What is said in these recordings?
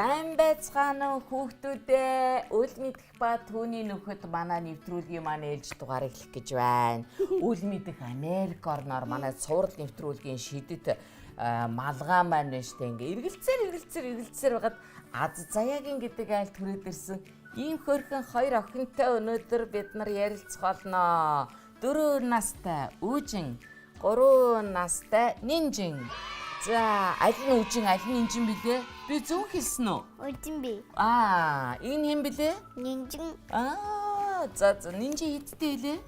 Сайн байцгаана уу хүүхдүүдээ. Үл мэдэх ба түүний нөхөд манай нэвтрүүлгийн маань ээлж дугаар эхлэх гэж байна. Үл мэдэх Америк орноор манай цуврал нэвтрүүлгийн шидэт малгай маань байна штэ, ингээ эргэлцээр эргэлцээр эргэлцээр байгаад Аз Заяагийн гэдэг айлд хүрээд ирсэн. Ийм хөөрхөн хоёр охинтой өнөөдөр бид нар ярилцах болно. 4 настай Үүжин, 3 настай Нинжин. За, аль нь Үүжин, аль нь Нинжин билээ? Би зөв хэлсэн үү? Үжин би. Аа, энэ хэн билээ? Нинжин. Аа, за, Нинжин хэдтэй билээ?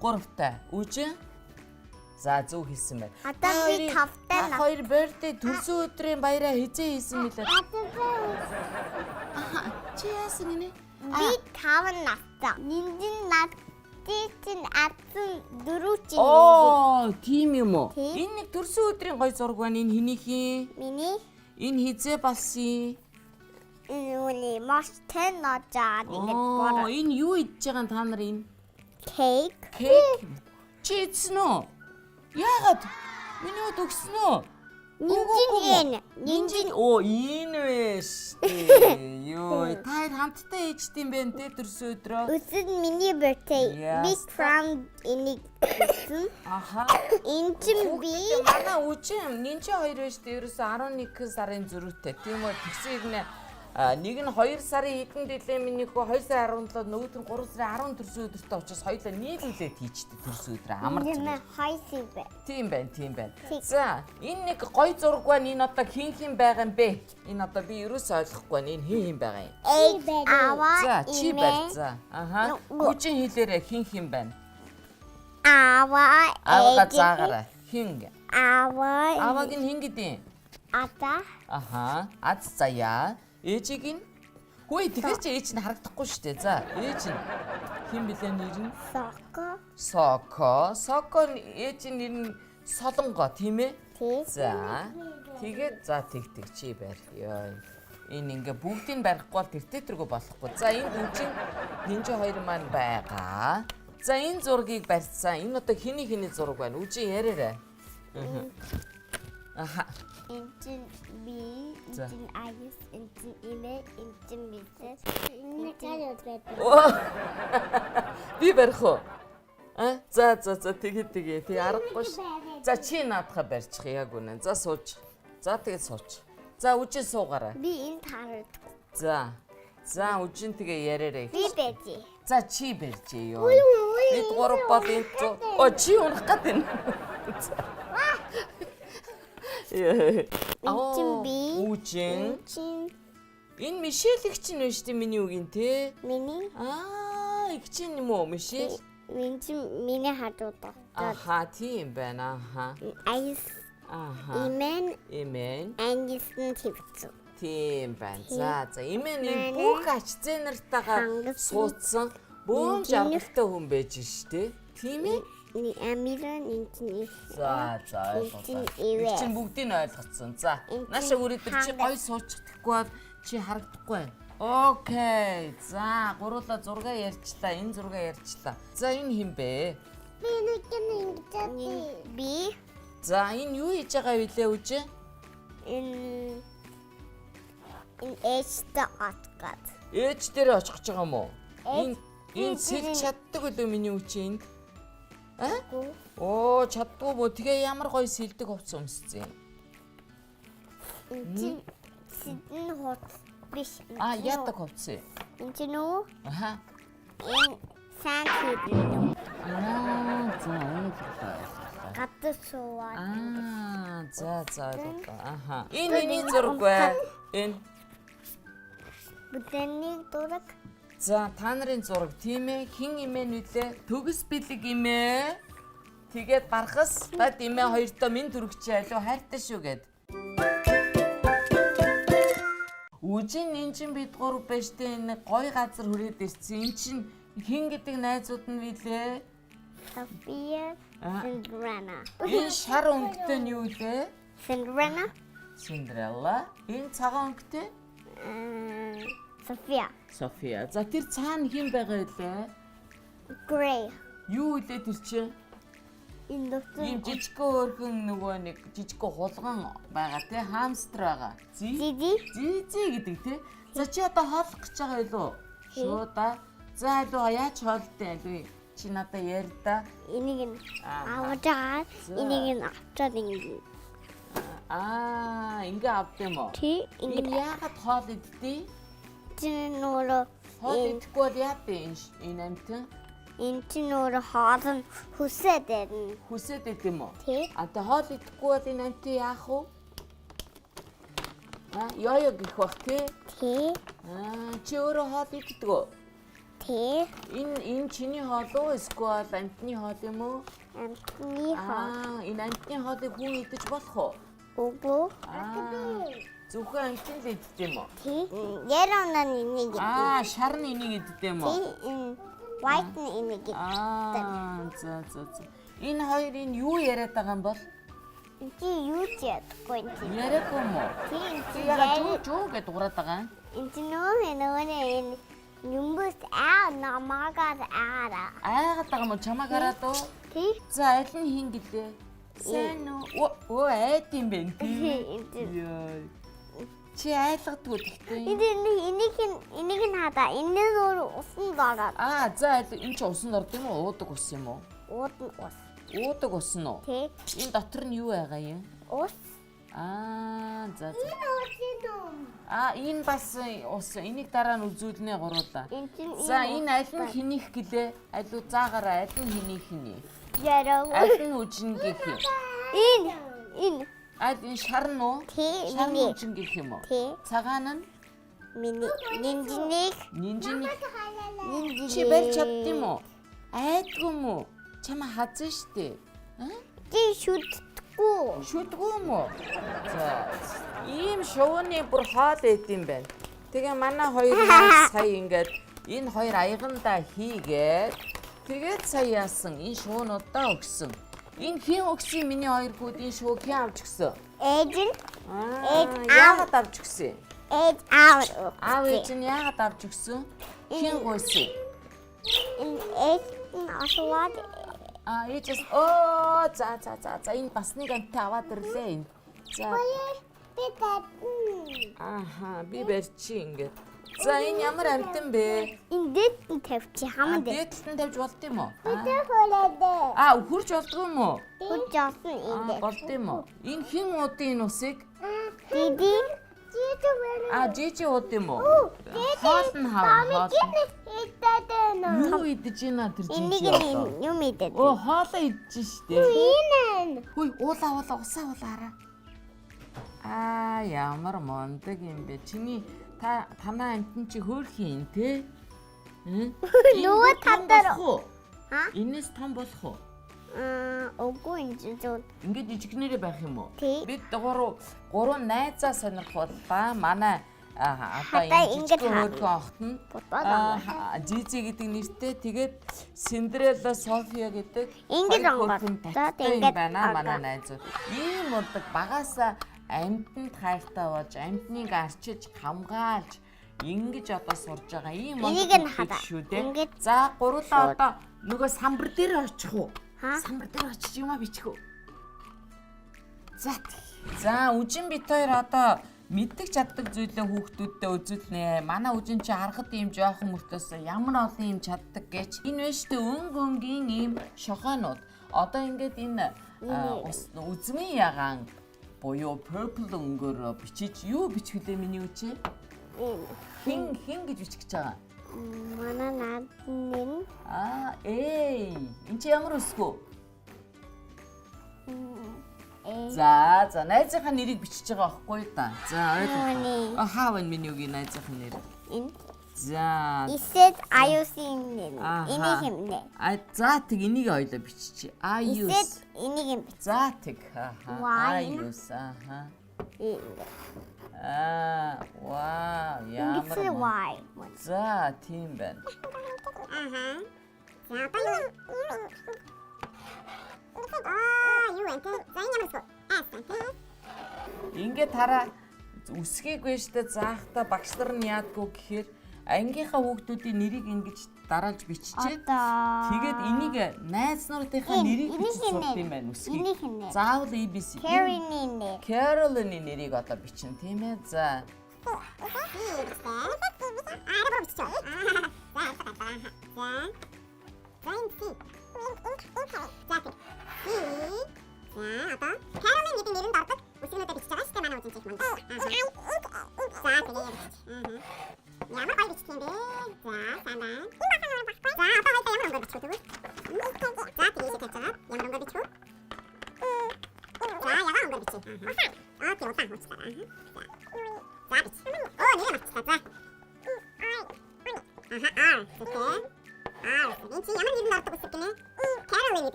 3-тай. Үүжин? За, зөв хэлсэн байна. Одоо би 5-тай. Та хоёр birthday, төрсөн өдрийн баяраа хэзээ хийсэн билээ? Чи яасан гинэ? Би 5 настай. Нинжин над чинь атсан 4 чинь. Оо, тийм юм уу? Тийм. Энэ нэг төрсөн өдрийн гой зураг байна. Энэ хэнийх юм? Миний. Энэ хизээ болсон? Энэ үний маш тэн ножаа ингээд Оо, бороо. энэ юу идж байгаа юм та нар энэ? Кейк. Кейк. Чи идсэн үү? Яагаад? Миний өд өгсөн үү? Нинжин энэ. Нинжин. Оо, энэ вэ штэ. Йоо, та хоёр хамтдаа ээждэм байх те төрсөн өдрөө. Өсөн миний birthday. Яс. Би crown энийг өгсөн. Аха. Энэ чинь би. Манай үжин нинжин хоёр байж тээ, ерөөсө 11 сарын зөрүүтэй. Тийм үү, тэгсэн ирнэ. Нэг нь 2 сарын хэдэн дэлээ, миний хөө 2 сарын 17, нөгөөх нь 3 сарын 10 төрсөн өдөртөө учраас хоёулаа нийлүүлээд хийчихдээ төрсөн өдрөө амар Энэ зүгээр. хайсан бэ. Тийм байна, тийм байна. Тийм. За, энэ нэг гой зураг байна. Энэ одоо хин хин байгаа юм бэ? Энэ одоо би ерөөсөө ойлгохгүй байна. Энэ хин хин байгаа юм? Ээж аваа. За, чи барь. За. Аха. Нүгөө. Үжин хэлээрээ, хин хин байна? Аваа. Аавга заагаарай. Хин. Аваа. Ааваг нь хин гэдэг юм? Ата. Аха. Аз заяа. Ээжийг нь. Хөөе, тэгэхээр чи ээж нь харагдахгүй шүү дээ. За, ээж нь хэн блэ нэр нь? Соко. Соко. Соко ээж нь нэр нь Солонгоо, тийм ээ? Тий. За. Тэгээд за, тэг тэг чи барь. Йой. Энэ ингээ бүгдийг барихгүй бол тэртээ тэргүй болохгүй. За, энд үжин нинжи хоёр маань байгаа. За, энэ зургийг барьсан. Энэ одоо хэний хэний зураг байна? Үжин яриарай. Аха. Энэ чинь би, За. энэ чинь Айс, энэ чинь Имэ, энэ чинь Мисэс. Энэ чинь байдаг. Оо. Би барих уу? А? За, тэгээ тэгээ. Тэг аргагүй ш. За, чи наадхаа барьчих яг үнэ. За, сууч. За, тэгээд сууч. За, үжин суугаарай. Би энэ таардаг. За. За, үжин тэгээ яриарай. Би бэжи. За, чи барьжээ ёо. Бид гурав бол энд Оо, чи унах гээд байна. За. Энэ чинь би. Үжин. Энэ чинь Энэ Мишель их чинь байна шүү дээ, миний үгийн те. миний. Аа, их чинь юм уу Мишель? Энэ чинь миний хажууд тогтоод. Аха, тийм байна. Аха. Айс, Аха. Имэн, Имэн. Ангисэн твцүү. Тийм байна. За, имэн энэ Манай бүх ач зээ нартайгаа хангасан суудсан бөөн жаргалтай хүн байж штэ. Тийм ээ? Амира энэ чинь их. За, Энэ чинь ойлголоо. ивэ. Их чинь бүгдийг нь ойлгоцсон. За, Энэ чинь нааша үрээ дээр чи хангас. гой суучихдаггүй бол чи харагдахгүй байна. Окей. За, гуруула зураг ярьчлаа. Энэ зураг ярьчлаа. За, энэ хэн бэ? Би нэг юм ингэж би. За, энэ юу хийж байгаа вүлээ, үжи? Энэ ээжтэй отгад. Ээж дээр очих гэж байгаа юм уу? Ээж Энэ энэ дээр сэлж чаддаг үлээ миний үчи энд? А? Гүү. Оо, чаддгүй мө. Тэгээ ямар гоё сэлдэг хувцас өмссөн юм. Энэ чинь сидэн хут биш. А, яадаг хувцас юм? Энэ чинь үү? Аха. Энэ сан хийдэн. Аа, за, ойлголоо. Гадар сууаад. Аа, за, ойлголоо. Аха. Энэ миний зураг бай. Энэ. Бүдэний дураг. За, та нарын зураг, тийм ээ? Хин имэн нүлээ? Төгс бэлэг имээ. Тэгээд бархас бад имээ хоёртоо минь төрөгчээ алуу хайртай шүү гэд. Үжин нинжин бид гурав байж тээ, энэ гой газар хүрээд ирсэн. Эн чинь хин гэдэг найзууд нь вилээ? София, Аа. Cinderella. Энэ шар өнгөтэй нь юу лээ? Cinderella. Cinderella. Энэ цагаан өнгөтэй? София. София. За, тэр цаана хэн байгаа вэ? Grey. Юу үлээ тэр чинь? Энэ дотор Ийм жижигхэн хөөрхөн нөгөө нэг жижигхэн хулган байгаа тий, хамстер байгаа. Зи Зизи. Зизи гэдэг тий. За чи одоо хооллох гэж байгаа юу? Шууд аа. За алуу яаж хоолтой алуу? Чи надаа яар да. Энийг нь Аа. авч байгаа. За. Энийг нь авчаад ингэ. Аа, ингээ авд юм уу? Тий, Энэ ингэ яагаад хоол иддээ? чинь өөрөө Хоол энэ идэхгүй бол яа бэ энэ амтан? энэ чинь өөрөө хоол нь хүсээд байна. Хүсээд байд юм уу? Тий. А тэ хоол идэхгүй бол энэ амтан яах вэ? Аа, ёё гэх бах тий. Тий. Аа, чи өөрөө хоол иддэг үү? Тий. Энэ чиний хоол уу эсвэл амтны хоол юм уу? Амтны хоол. Аа, энэ амтны хоолыг хүн идэж болох уу? Үгүй. Аа, зөвхөн амтан л иддэг юм уу? Тий. Ярона энийг. Аа, шар нь энийг иддэг юм уу? Тий. Энэ white нь энийг. Аа, за за за. Энэ хоёр энэ юу яриад байгаа юм бол? Чи юу ч ядахгүй энэ чи. Яриаггүй юм уу? Тий. Энэ Чи чи ягаад яри. жүү жүү гэж дуурайд байгаа юм? Энэ чи нөгөө энэ юмбус аа намаагаар аара. Айгаад байгаа юм уу? Чамайг хараад уу? Тий. За аль нь хин гэлээ? Сайн уу? Өө айд юм бэ тий. Энэ чи Йой. Чи айлгадгүй тэгтээ. энэ энийг энийг нь хадаа. Энэ нь өөр усан дороод. Аа за аль энэ чи усанд орд юм уу? Уудаг ус юм уу? Ууд нь ус. Уудаг ус нь уу? Тий. Энэ дотор нь юу байгаа юм? Ус. Аа за за. Энэ ус юм. Аа энэ бас ус. Энийг дараа нь үзүүлнэ гуруулаа. Энэ чинь За энэ аль нь хэнийх гэлээ? Аль уу заагаараа аль нь хэнийх нь? Яраа. Аль нь үжингийнх юм? Энэ энэ Аль энэ шар нь уу? Тий, Шар нь миний. үжингийнх юм уу? Тий. Цагаан нь Миний нинжинийг нинжиний нинжинийг чи барьж чадд юм уу? Айдгүй юм уу? Чамаа хазсан штэ. Аа? Чи шүтдэггүй. Шүдгүй юм уу? За. Ийм шувууны бүр хоол эд юм байна. Тэгээ манай хоёр маань сая ингээд энэ хоёр аягандаа хийгээд тэгээд сая яасан энэ шуунуудаа өгсөн. Энэ хэн өгсөн миний хоёр хүүд энэ шувуу хэн авч өгсөн? Ээж нь Аа, Ээж аав. яагаад авч өгсөн? ээж аав. Аав ээж нь яагаад авч өгсөн? Хэн гуйсан? Энэ ээж нь асууад Аа ээжээс оо за за за за энэ бас нэг амтаа аваад ирлээ энэ. За би татна. ааха би барьчих ингээд. За энэ ямар амтан бэ? Энэ дэд нь тавьчих хаман дэд. Дээдлэлтэн тавьж болд юм уу? Хүлээдэ. Аа хурж болдгоо юм уу? Хүч олсон энэ дэд. Болд юм уу? Энэ хэн уудын энэ усыг? Диди. Жижиг байна. Аа жижиг ууд юм уу? Хоол нь хав хоол. Юу идэж байна тэр Энийг жижиг одоо? нь юм идэд. Оо хоолоо идэж штэ. Энэ. Хүй уулаа уулаа усаа уулаараа. Аа ямар мундаг юм бэ? Чиний та танаа амтэн чи хөөрхөн юм те? Нөгөө талаар Аа? Энэс том болох уу? Аа, үгүй энэ зүйл. Ингээд жижигнэрээ байх юм уу? Тий. Бид гурван найзаа сонирхууллаа. Манай одоо Хадаа энэ ингээд жижигхэн хаа. хөөрхөн охт нь Бодоод Жижи гэдэг нэртэй тэгээд Синдерелла София гэдэг Ингээд хоёр онгоод. хөөрхөн За, таттай юм ингээд байна манай онгоо. найзууд. Ийм урдаг багаасаа амьтанд хайртай болж амьтныг арчиж хамгаалж ингэж одоо сурж байгаа ийм Энийг мундаг нь хадаа. шүү дээ. Ингээд За гурлаа одоо нөгөө самбар дээр очих уу? Ха? Самбар дээр очиж юмаа бичих үү? За. За үжин бит хоёр одоо мэддэг чаддаг зүйлээ хүүхдүүддээ үзүүлнэ. Манай үжин чи харахад ийм жоохон мөртөөс ямар олон юм чаддаг гэж. Энэ байна штэ өнгө өнгийн ийм шохоонууд. Одоо ингээд энэ ус үзмийн ягаан буюу purple өнгөөр бичиж юу бичгэлээ миний үчээ? Энэ. Хин хин гэж бичих гэж байгаа. Манай наад нь Аа, эй. Энд чи ямар өсгөө? э За, за найзынхаа нэрийг бичиж байгаа байхгүй юу та? За, ойлголоо. Миний. А хаа вэ миний үгийн найзынхаа нэр? энэ За. Исэд аюусын нэр. Ааха. Энийг хэмнэ. А за тэг энийг ойлоо биччихье. Аюус. Исэд энийг юм бич. За тэг. Ааха. Вай. Аюус. Ааха. Аа, вау, ямар Ингэсэн мөн. вай. За, тийм байна. Аха. За одоо юу? Аа, юу вэ? За энэ ямар суу? Ингээд хараа үсгийг вэ штэ заахта багш нар нь яадгүй гэхээр ангийнхаа хүүхдүүдийн нэрийг ингэж Дараалж биччихээд Одоо тэгээд энийг найз нарынхаа Энэ, нэрийг бичиж энийх нь сурд нэр. юм байна үсгийг. Энийх нь нэр. Заавал ABC. Carrie-ний нэр. Carolyn-ы нэрийг одоо бичнэ, тийм ээ. За.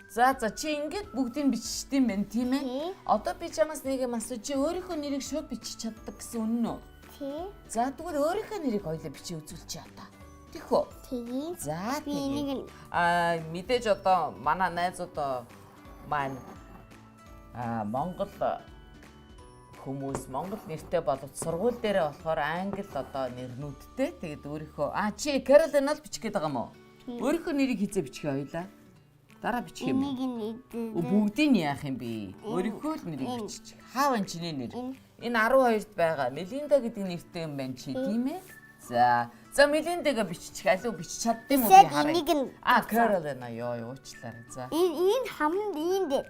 За за, чи ингээд бүгдийг биччихсэн юм байна, тийм ээ? Тий. Одоо би чамаас нэг юм асуу. Чи өөрийнхөө нэрийг шууд бичиж чаддаг гэсэн үнэн үү? Тий. За, тэгвэл өөрийнхөө нэрийг хоёлаа бичиж үзүүлчихье одоо. Тийх үү? Тий. За, Би энийг тэгье. нь Аа, мэдээж одоо манай найзууд маань Монгол хүмүүс Монгол нэртэй боловч сургууль дээрээ болохоор англи одоо нэрнүүдтэй. Тэгээд өөрийнхөө чи Carolyn л бичих гээд байгаа юм уу? Өөрийнхөө нэрийг хизээ бичих хоёлаа. Дараа бичих юм уу? энийг нь идэ. Бүгдийг нь яах юм бэ? Өөрийнхөө л нэрийг бичих. Хааван чиний нэр. Энэ 12-д байгаа Мелинда гэдэг нэртэй юм байна чи, тийм ээ? За. За, Мелиндагаа бичих. Алуу бичиж чаддсан юм уу би Эсвэл харъя. энийг нь Carolina ёо уучлаарай. За. Энэ энэ хамд энэ дээр.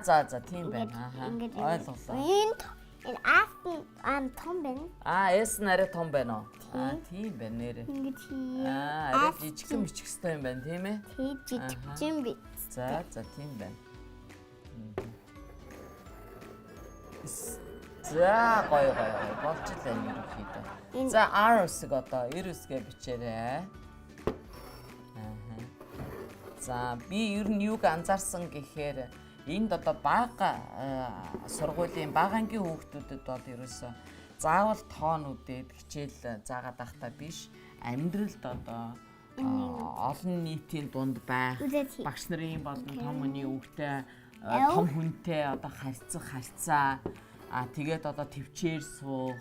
За за, тийм байна. Ааха. Ингээд Ойлголоо. Энэ энэ аас ам том байна. S нь арай том байна уу? Тийм байна нэрээ. Ингээд тий. Арай жижигхэн бичих хэрэгтэй юм байна, тийм ээ? Тий, жижигчин би. За за, тийм байна. За, гоё гоё гоё болж л байна ерөнхийдөө. Энэ- За, R үсэг одоо R үсгээ бичээрэй. Ааха. За, би ер нь юуг анзаарсан гэхээр энд одоо бага сургуулийн бага ангийн хүүхдүүдэд бол ерөөсөө заавал тоон үдээд хичээл заагаад байхдаа биш, амьдралд одоо олон нийтийн дунд байх Үзээд хий. багш нарын болон том хүний үгтэй L. том хүнтэй одоо харьцах харьцаа, тэгээд одоо төвчээр суух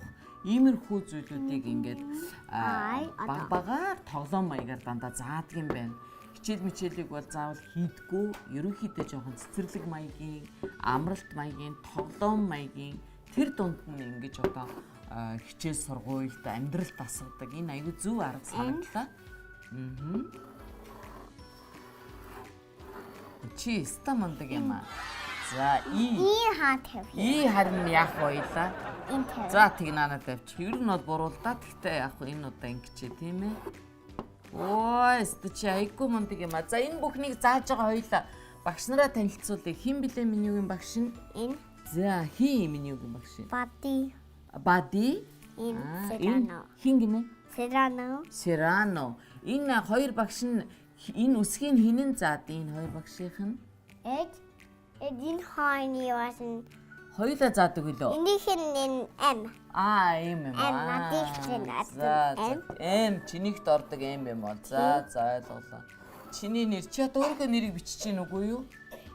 иймэрхүү зүйлүүдийг ингээд I, баг багаар тоглоом маягаар дандаа заадаг юм байна. Хичээл мичээлийг бол заавал хийдгүү, ерөнхийдөө жоохон цэцэрлэг маягийн, амралт маягийн, тоглоом маягийн тэр дунд нь ингэж одоо хичээл сургуульд амьдрал дасгадаг. Энэ аягүй зөв арга санагдлаа. Чи ста мундаг юм аа. За, И. И хаа тавь. И харин яах вэ? Энэ тавь. За, тэг наана тавьчих. Ер нь бол буруу л да. Тэгтээ яах вэ? Энэ удаа ингэчээ, тийм ээ. Ой, ста чи айгүй мундаг юм аа. За, энэ бүхнийг зааж байгаа хоёлаа багш нараа танилцуулъя. Хэн блэ менюгийн багш нь? Энэ За, хин менюгийн багш нь? бади. Бади. Энэ Аа, Серано. Хин гинэ? Серано. Серано. Энэ хоёр багш нь энэ үсгийг хинэн заад энэ хоёр багшийнх нь? Эд энэ хайны басан. Хоёулаа заадаг үлээ. Энийх нь энэ М. Ийм юм М, аа. надыг чинь За, за. М. М чинийхт ордог М юм бол. За, за, ойлголоо. Чиний нэр чи одоо өөрийнхөө нэрийг бичиж гин үгүй юу?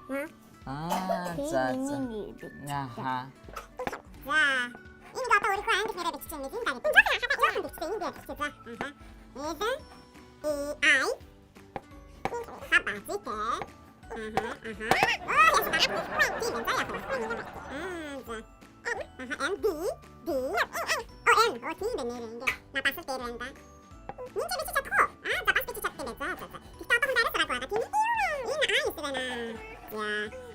Ма. За, за. Миний нэр. Аха. За. Энийг одоо өөрийнхөө англи нэрээр бичиж байгаа юм. Энэ дараа. Энэ жоохон хатаа жоохон бичсэн. Энд яг бичээ. За. Аха. L E I хаба зэтэ. Аха, аха. Оо, яасан бэ? Тийм ээ, за яах вэ? За. Аха, M D D. О, N. О, тийм бэ нэр ингэ. На бас л дээр байна да. Энд чи бичиж чадах уу? За, бас бичиж чадах юм байна. За, за, за. Гэхдээ одоохондоо арай сураагүй байгаа, тийм ээ? Энэ I хэсэг байна. За.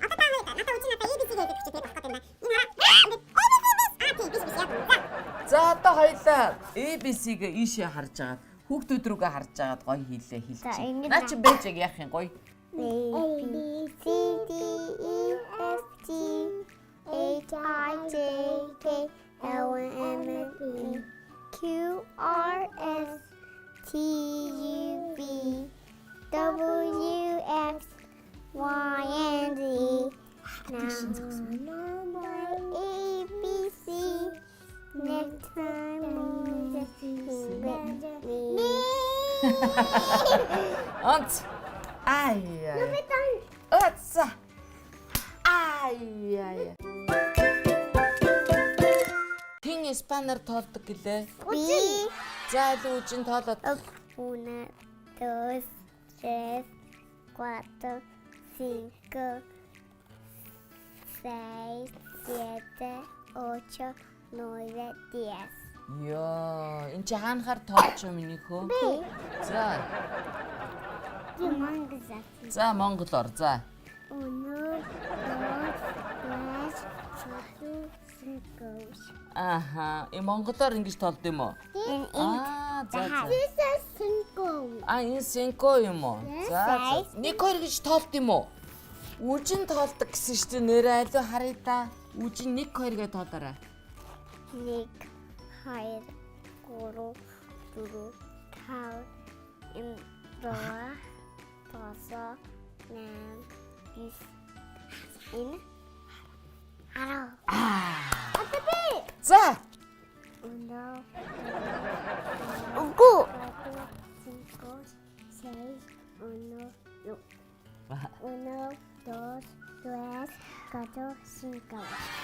Одоо та хоёр надад үгүй надад ABC гэдэг бичиж болох гэдэг юм байна. Энэ хараа. Ингээд ABC биш. Тийм, биш биш яг. За. За, одоо хоёлаа ABC-г ийшээ харж агаад хүүхдүүд рүүгээ харж агаад гоё хийлээ За, хэлчих. ингэж Наа чи байж яг яах юм гоё. A B C D E F G H I J K L M N P Q R S T U V W X Y and Z. Now know my A B C. Next time won't you sing with me? Онц. Ай. Оца. Яа яа. Тин испанаар тоолдог гэлээ. B. За илүү үжин тоолоод. Una, dos, tres, cuatro, cinco, seis, siete, ocho, nueve, diez. Йоо, эн чи хаанахаар тоолч юм миний хөө? За. За монголоор за. Uno, dos, tres, cuatro, cinco. Ааха, э монголоор ингэж тоолд юм уу? Аа, за за. This is cinco. А энэ cinco юм уу? За. за. Нэг хоёр гэж тоолд юм уу? Үжин тоолдог гэсэн шүү дээ. Нэрээ алуу харъя та. Үжин 1 2 гэж тоолоорой. Нэг, хоёр, гурав, дөрөв, тав, зургаа, долоо, найм, 9, энэ 10. Одоо би. За. Uno, Үгүй. Cinco, seis, uno, no. Uno, dos, tres, cuatro, cinco.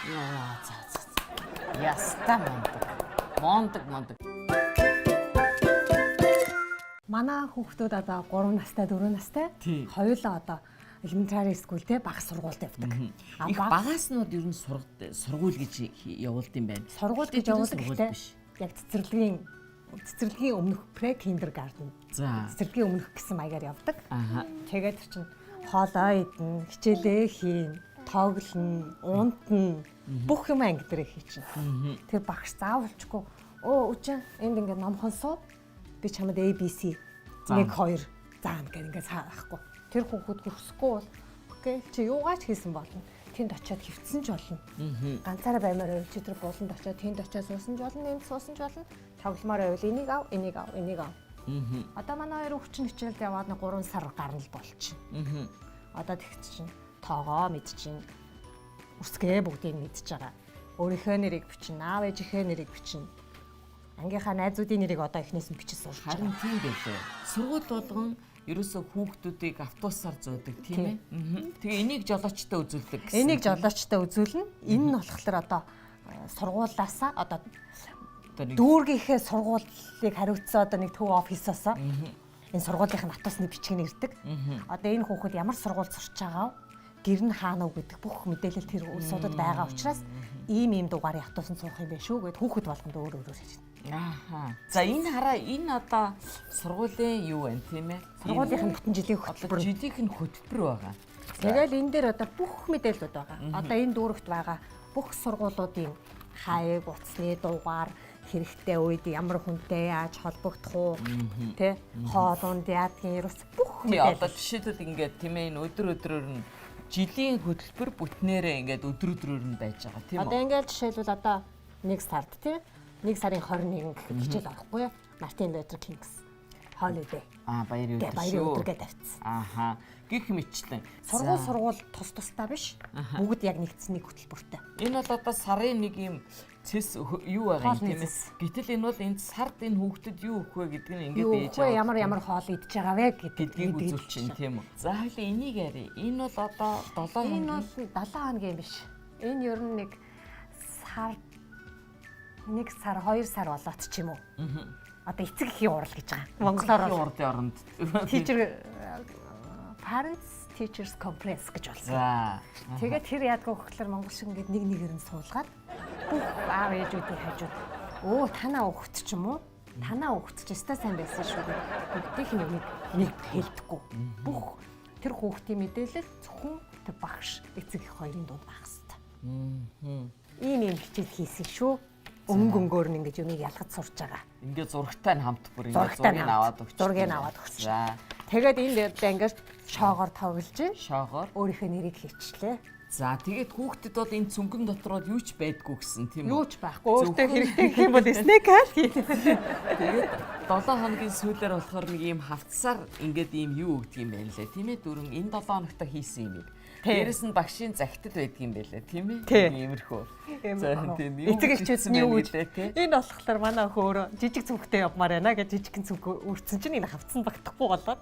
Яа, за за. за. Яста мондог. Мондог мондог. Манай хүүхдүүд одоо 3 настай, 4 настай. Тий. Хоёулаа одоо elementary school те бага сургуульд явдаг. А Их бага багааснууд ер нь сургууль гэж явуулд юм байна. сургууль гэж Гэтэ явуулдаг сургууль гэхдээ биш. яг цэцэрлэгийн өмнөх pre kindergarten. За. Цэцэрлэгийн өмнөх гэсэн маягаар явдаг. Аха. Тэгээд тэр чинь хоолоо идэнэ, хичээлээ хийн, тоглоно, унтна, бүх юм анги дээрээ хийчихнэ. Тэр багш заавалчгүй өө үчи энд ингээд номхон суу. Би чамд ABC 1 2 заана гэх ингээд цаахгүй. Тэр хүүхэд хөрсөхгүй бол окей чи юугаач хийсэн болно. Тэнд очиод хөвцсөн ч болно. Ганцаараа баймаар байвал чи тэр буланд очиод тэнд очиод суусан ч болно, энд суусан ч болно. Тогломоор байвал энийг ав, энийг ав, энийг ав. Одоо манай хоёр өвчин хичээлд яваад нэг 3 сар гарна л болчихно. Одоо тэгт чинь тоогоо мэдчин үсгээ бүгдийг мэдж байгаа. Өөрийнхөө нэрийг бичнэ, аав ээжийнхээ нэрийг бичнэ. Ангийнхаа найзуудын нэрийг одоо эхнээс нь бичиж сурч Харин байгаа. тийм байлээ. Сургууль болгон ерөөсөө хүүхдүүдийг автобусаар зуудаг тийм ээ. Тэгээ энийг жолоочтой үзүүлдэг гэсэн. Энийг жолоочтой үзүүлнэ. Энэ нь болохоор одоо сургуулаасаа одоо Одоо нэг дүүргийнхээ сургуулийг хариуцсан одоо нэг төв офисоосоо энэ сургуулийнхын автобусны бичиг нь ирдэг. Одоо энэ хүүхэд ямар сургуульд сурч байгаа вэ? Гэр нь хаана уу гэдэг бүх мэдээлэл тэр улсуудад байгаа учраас ийм ийм дугаарын автобусанд суух юм байна шүү гэд хүүхэд болгонд өөр өөрөөр хэлнэ. Ааха. За энэ хараа энэ одоо сургуулийн юу вэ тийм ээ? Сургуулийнх нь бүтэн жилийн Одоо хөтөлбөр. жилийнх нь хөтөлбөр байгаа. Тэгэл энэ дээр одоо бүх мэдээлэлүүд байгаа. Одоо энэ дүүрэгт байгаа бүх сургуулиудын хаяг, утасны дугаар, хэрэгтэй үед ямар хүнтэй яаж холбогдох уу, тэ хоолунд яадгийн ерөөс бүх Тий одоо мэдээлэл. жишээлбэл ингээд тийм ээ энэ өдөр өдрөөр нь жилийн хөтөлбөр бүтнээрээ ингээд өдөр өдрөөр нь байж байгаа тийм Одоо үү? ингээд жишээлбэл одоо 1 сард тий 1 сарын 21 гэхэд хичээл орохгүй Мартин Лютер Кингс holiday Аа баярын гэ өдөр баярын шүү. өдөр гэ тавьчихсан. Ааха. Гэх мэтчлэн. Сургууль За, сургууль тус тустай биш. Бүгд яг нэгдсэн нэг хөтөлбөртэй. Энэ бол одоо сарын нэг юм цэс юу байгаа юм Хоолны тийм ээ. цэс. Гэтэл энэ бол энэ сард энэ хүүхдэд юу өгөх вэ гэдэг нь Юу ингээд ээж вэ аав ямар ямар хоол идж байгаа вэ гэдгийг үзүүлчин тийм үү. За хоёлаа энийг яри. Энэ бол одоо 7 Энэ хоногийн бол 7 хоногийн биш. Энэ ер нь нэг сар нэг сар хоёр сар болоод ч юм уу. Одоо эцэг эхийн урал гэж байгаа. Монголоор бол урдын оронд teacher parents teachers conference гэж болсон. За. Тэгээд тэр яадгүй гэхлээр монгол шиг ингээд нэг нэгээр нь суулгаад бүх аав ээжүүдийн хажууд өө танаа өгт ч юм уу? Танаа өгт ч өстой сайн байсан шүү гэх бүгдийнх нь юмыг нэг хэлдэггүй. Бүх тэр хүүхдийн мэдээлэл зөвхөн тэр багш эцэг их хоёрын дунд байх хэвээр. Ийм ийм хичээл хийсэн шүү. Өнгө өнгөөр нь ингэж юмыг ялгаж сурч байгаа. Ингээд зурагтай нь хамт бүр ингээд Зурагтай нь зургийг хамт. аваад өгч. Зургийг нь аваад өгч. За. Тэгээд энд одоо ингээд шоогоор тоглож гин Шоогоор. өөрийнхөө нэрийг хийчлээ. За тэгээд хүүхдэд бол энэ цүнхэн дотор бол юу ч байдгүй гэсэн тийм үү? Юу ч байхгүй. Өөртөө хэрэгтэй гэх юм бол снэк аал хий. Тэгээд 7 хоногийн сүүлээр болохоор нэг ийм хавцсаар ингээд ийм юу өгдөг юм байна лээ. Тийм ээ дөрөн энэ 7 хоногт хийсэн юм ийг. Дээрэс нь багшийн захидал байдаг юм байлээ тийм ээ. Тий. Иймэрхүү. За тийм юу Эцэг эхчүүд нь юу гэж лээ тий. Энэ болохоор манай охин өөрөө жижиг цүнхтэй явмаар байна гэж жижигхэн цүнх үрцэн чинь энэ хавцсан багтахгүй болоод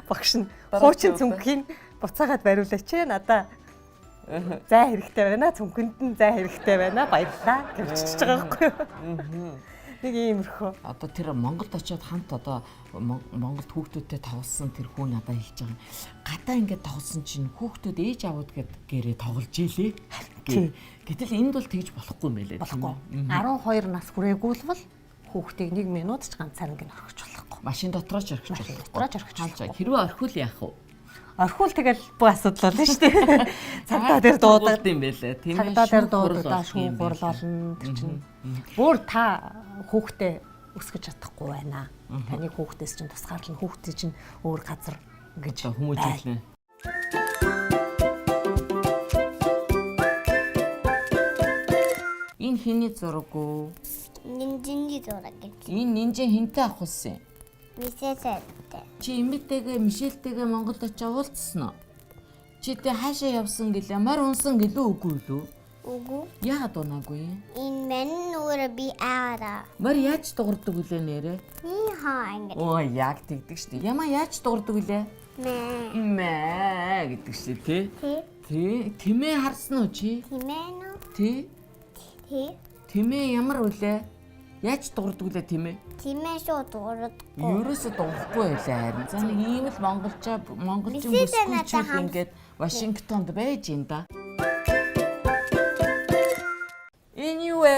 багш нь Дараа хуучин чи цүнхийг буцаагаад бариулаач ээ надаа Зай хэрэгтэй байна. Цүнхэнд нь зай хэрэгтэй байна. Баярлалаа гэж чичиж байгаа байхгүй юу? Нэг иймэрхүү. Одоо тэр Монголд очиод хамт одоо Монголд хүүхдүүдтэй тоглосон тэр хүн надад хэлж байгаа. Гадаа ингээд тоглосон чинь хүүхдүүд ээж аваад гэд гэрээ тоглож ийлээ. Гэтэл энд бол тэгж болохгүй юм байлээ. Болохгүй. 12 нас хүрээгүй л бол хүүхдийг 1 минут ч ганцаар ингэ орхиж болохгүй. Машин дотроо ч орхиж Машин болохгүй. дотроо ч орхиж Хаалж хэрвээ орхиул яах вэ? Орхиул тэгэл бүх асуудал болно шүү дээ. Цагдаа дээр дуудаг. юм байлээ. Тийм ээ. Цагдаа дээр шүүх хурал дуудаа болох юм шүүх хурал байлээ. болно тэр чинь. Бүр та хүүхдээ өсгөж чадахгүй байна. Таны хүүхдээс чинь тусгаарлана. Хүүхдээ чинь өөр газар ингэж Одоо хүмүүжүүлнэ. Энэ хэний зураг уу? Нинжинги зураг гэж. Энэ нинжин хинтээ авахулсан юм? Мисэсэт. Чи эмээтэйгээ Мишельтэйгээ Монголд очиж уулзсан уу? Чи тэ хаашаа явсан гэлээ? Морь унсан гэлөө үгүй лүү? Үгүй. Яагаад унаагүй юм? Энэ мань нүрэ би аара. Морь яаж дуурдаг вүлээ нэрээ? Ни хаа ингэ. Оо яг тэгдэг штэ. Ямаа яаж дуурдаг вүлээ? Мэ. Мэ гэдэг штэ тий. Тэ. Тий. Тэмээ харсан уу чи? Тимэн үү? Тий. Тэ. Тэмээ ямар вүлээ? Яаж дуурдаг вүлээ тэмээ? Тимэн шууд дуурдаггүй. Ерөөсө дуурахгүй байлаа харин. За нэг ийм л монголчоо монголчин Мишель надад бүсгүйчүүд хамт- ингээд Вашингтонд байж ин да. Энэ юу вэ?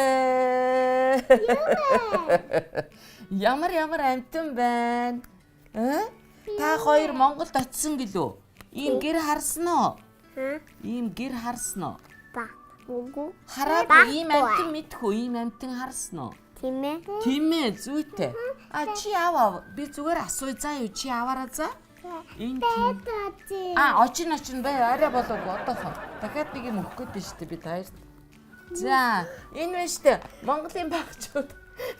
Ямар ямар амтан байна? Э? Та хоёр Монголд очисон гэлөө? Ийм гэр харсан уу? Хм? Ийм гэр харсан уу? Ба. Үгүй. Хараагүй ийм амтан мэдэх үү? Ийм амтан харсан уу? Тимэн. Тийм ээ, зүйтэй. А чи ав ав. Би зүгээр асууя заа юу? Чи аваараа за. Энэ тийм. А очин очин бай арай болоогүй одоохоо. Дахиад нэг юм өгөх гээд байна шүү дээ би та хоёрт. За, энэ байна шүү дээ. Монголын багчууд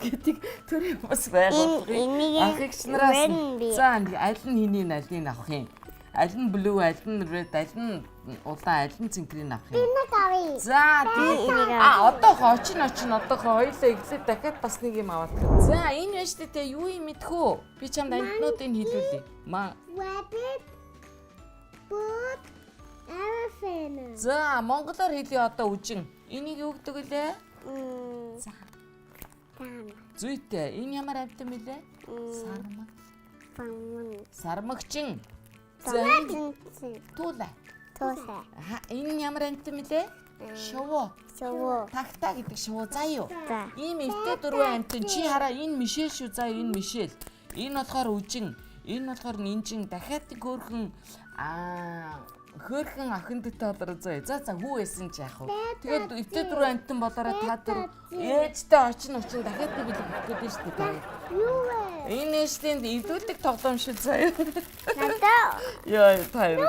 гэдэг төрийн бас байгууллагын энийг ах эгч нараас red нь- би. За, аль нь хэнийг алийг авах юм? Аль нь blue, аль нь red, аль нь улаан, аль нь цэнхрийг авах юм? Энэ тавыг. За тий. энийг А одоохоо очин очин одоохоо хоёлаа эхлээд дахиад бас нэг юм аваад. За энэ байна шүү дээ юу юм мэдэх үү? Би чамд амьтнуудыг хэлүүлье. Ма Rabbit. Bird. Elephant. За монголоор хэлье одоо үжин. Энийг юу гэдэг вүлээ? За. Тама. Зүйтэй. Энэ ямар амьтан бэлээ? Сармаг. Фамун. Сармагчин. За энэ Зэн. туулай. Туса. Аа энэ ямар амьтан бэлээ? Шувуу. Шувуу. Тагтаа гэдэг шувуу заа юу? За. Ийм эвтэй дөрвөн амьтан чи хараа энэ Мишель шүү заа юу, энэ Мишель. Энэ болохоор үжин, энэ болохоор нинжин дахиад нэг хөөрхөн аа хөөрхөн охин дэтэй болороо заа. За за хүү байсан ч яах вэ? Тэгээд эвтэй дөрвөн амьтан болоороо та дөрв ээжтэй очин очин дахиад нэг бэлэг өгөх гээд шүү дээ та. Юу вэ? Энэ ээжтэнд эвдүүлдэг тоглоом шүү заа юу. Надаа. Йоо та юу.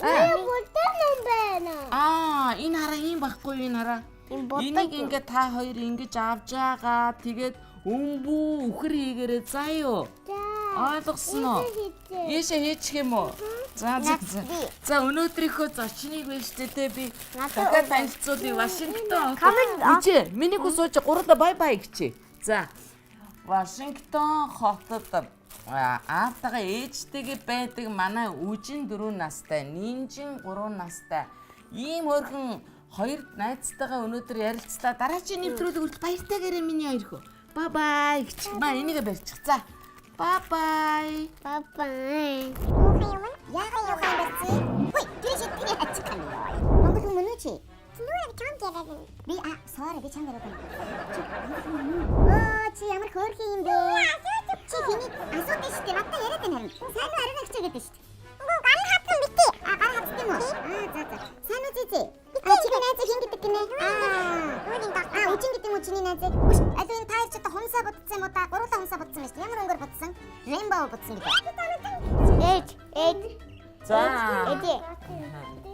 Би будаа юм байна. Аа энэ хараа ийм байхгүй юу энэ хараа. Энэ бодог Энийг юу? ингээ та хоёр ингэж авч байгаа. Тэгээд өмбүү үхэр хийгээрээ заа юу. За. Ойлгосон уу? Ийшээ Ийшээ хийчих юм уу? За за за. Би. За өнөөдрийнхөө зочныг байна шүү дээ би Надад дахиад танилцуулъя Вашингтон. Камер- Үжи, миний хүү сууж гурлаа бай бай гэчээ. За. Вашингтон хотод аавтайгаа ээжтэйгээ байдаг манай үжин 4 настай, нинжин 3 настай. Ийм хөөрхөн хоёр найзтайгаа өнөөдөр ярилцлаа. Дараагийн нэвтрүүлэг хүртэл баяртай гэрээ миний хоёр хөө. Бай бай гэж. Маа энийгээ барьчих. За. Бай бай. Bye bye. Яахан юухан барьцээ? Хүй, тэр шидтгий ачиг юм. Монгол хүмүүс үү чи? Нүрээ чам яриад. Би а sorry би чам яриад байна. Чи монгол хүмүүс үү? Оо чи ямар хөөрхөн юм бэ? Чи хэний асуудаг шүү дээ. Надад яриад байна харин. Сайн уу ариун агчаа гэдэг шүү дээ. Үгүй гар хатсан бити. А гар хатсан юм уу? Аа за за. Сайн уу зизээ? А чиний найзыг хэн гэдэг гинэ? Аа. А үжин гэдэг юм уу чиний найзыг? Үш аль энэ та хоёр ч одоо хумсаа будсан юм уу да? Гурлаа хумсаа будсан байж шүү дээ. Ямар өнгөөр будсан? Rainbow будсан гэдэг. Ээж, ээж. За. Ээж.